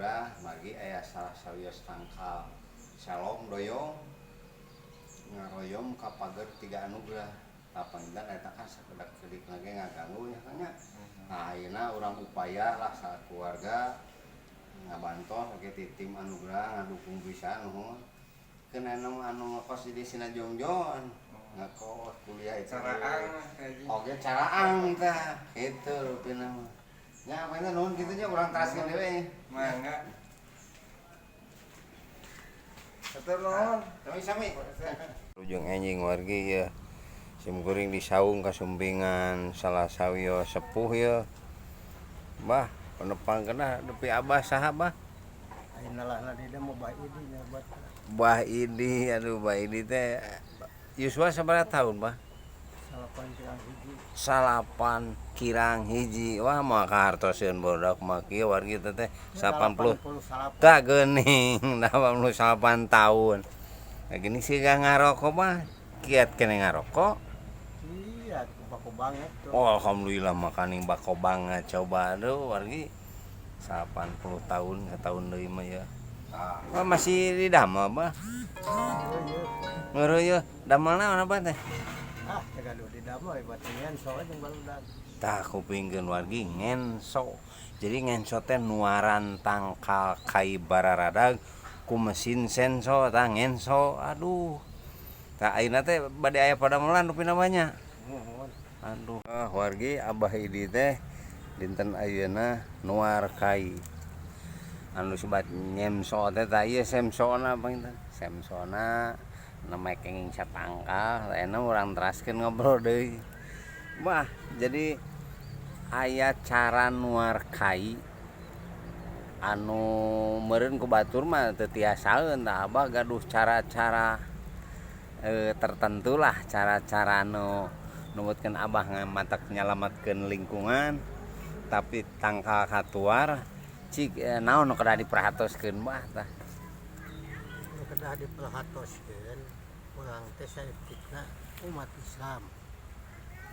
Anugrah margi aya salah sawios tangkal selong doyong ngaroyom ka pager Tiga Anugrah. Tah, panginten eta kan sakedak kedipna ge ngaganggu nya kan nya. Nah, ayeuna urang upaya lah sakeluarga ngabantos oge ti tim Anugrah, ngadukung pisan. Nuhun. Keun anu anu ngekos di Sina Jongjon, ngekos kuliah itu. Caraang kayak. Oge caraang tah kitu rupina mah nya. Panginten nuhun kitu nya, urang teraskeun deui. Mangga. Hatur nuhun. Sami-sami. Ujung enjing wargi ya. Sim kuring disaung kasumpingan salah sawios sepuh ya. Bah, penepang kena dupi Abah saha, Bah? Ayeuna lah di mau Bah Idi nya buat. Bah Idi, aduh, Bah Idi teh yuswa sabaraha tahun, Bah? 9 kirang 1. 9 kirang 1. Wah, mah kahartoseun barudak mah kieu wargi teh teh 80. 88. Tak geuning 88 tahun. Nah, gini sih gak ngarokok, Bah. Kiat kene ngarokok. Iya, bako banget tuh. Oh, alhamdulillah makaning bako banget coba. Aduh, wargi, 80 tahun, setahun deui mah ya. Wah, masih di damel, Bah? Iya. Ngeureuyeuh ya. Damel naon, Abah teh? Ah, gaduh di damel buat ngenso jeung barudak. Tah, kupingkeun wargi, ngenso. Jadi ngenso teh nuaran tangkal kai bararadag ku mesin senso, tah ngenso. Aduh. Tah, ayeuna teh bade aya padamelan rupina banyak. Muhun. Aduh, ah, wargi, Abah Idi teh dinten ayeuna nuar kai. Anu sebat nyemso teh, tah ieu semsona panginten. Semsona namanya kenging satangkal, ayeuna urang teraskeun ngobrol deui. Wah, jadi aya cara nuar kai anu meureun ku batur mah teu tiasaeun. Tah, Abah gaduh cara-cara tertentu lah, cara-cara anu numutkeun Abah matak nyalametkeun lingkungan tapi tangkal katuar. Cik naon nu kedah diperhatoskeun, Bah, tah? Nu kedah diperhatoskeun, urang teh saeutikna umat Islam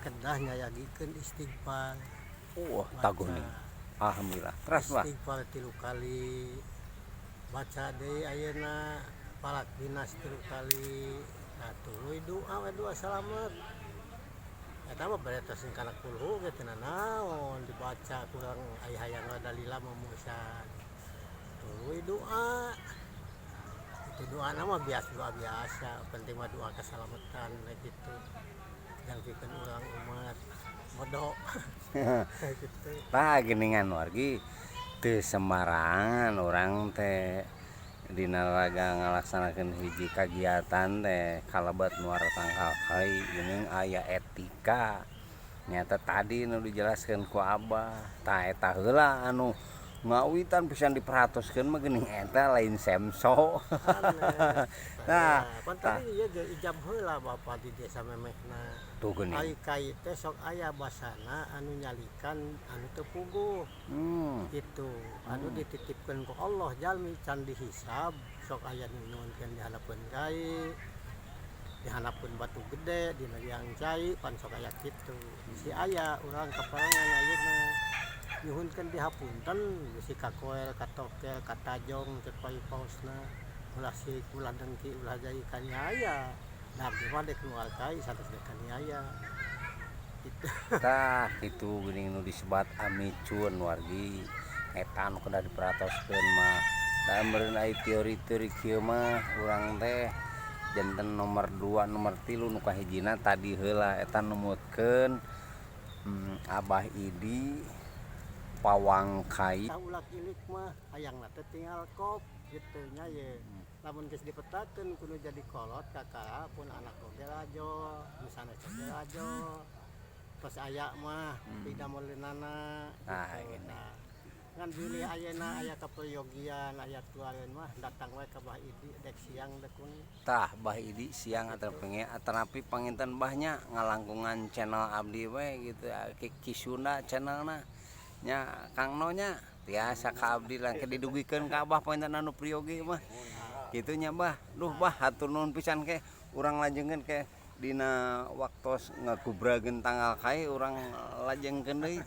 kedah nyayagikeun istighfar. Wah, taguh nih. Alhamdulillah. Teras, Bah. Istighfar tilu kali, baca deui ayeuna Falaq Binnas tilu kali. Nah, tuluy doa we, doa salamet. Eta mah beretos kana kulhu ge teu nanaon dibaca kurang aya hayang dalila mah musan. Tuluy doa itu, doa nama biasa, doa biasa, penting mah doa keselamatan gitu yang bikin orang umat bodoh gitu. Tah, geningan wargi, teu sembarangan orang teh dina raga ngalaksanakeun hiji kagiatan teh kalebet nuar tangkal kai geuning aya etika nyata tadi nu dijelaskeun ku Abah. Tah, eta heula anu ngawitan pisan diperhatoskeun mah geuning eta lain semso. Nah, pan tadi ieu ge ijab heula bapak di desa memehna. Tuh geuning. Ai kai teh sok aya basana anu nyalikan anu teu puguh. Gitu anu dititipkeun ku Allah jalmi can dihisab, sok aya nu nyuhunkeun dihanapeun kai, dihanapeun batu gede dina liang cai, pan sok aya kitu. Bisi aya urang kaparangan ayeuna nyuhunkeun dihapunten, bisi kakoel, katokel, katajong cek paus-pausna, ulah sirik, ulah dengki, ulah jai kaniaya. Da abdi mah dek nuar kai sanes dek kaniaya gitu. Tah, kitu geuning nu disebat amicun wargi, eta anu kedah diperhatoskeun mah. Da meureun aya teori-teori kieu mah urang teh janten nomor 2, nomor 3. Nu kahijina tadi heula eta numutkeun Abah Idi pawang kai. Tah, ulak ilik mah hayangna teh tinggal kop gitu nya ye. Lamun geus dipetakeun kudu jadi kolot kakara pun anak oge rajo, nu sanes oge rajo, tos aya mah tidak meuleunana. Nah, gitu. gini. Nah, ngan bilih ayeuna aya kaperyogian, aya tuareun mah datang we ka Bah Idi, dek siang dek wengi. Tah, Bah Idi siang atau pengen atanapi panginten Bahnya ngalangkungan channel abdi we gitu, Ki Sunda channelna nya, Kang No nya tiasa ka abdi lah ke didugikeun ka Abah panginten anu priyogi mah kitu nya, Bah. Duh, Bah, hatur nuhun pisan. Ke urang lajengkeun ke dina waktos ngagubrageun tangkal kai, urang lajengkeun deui.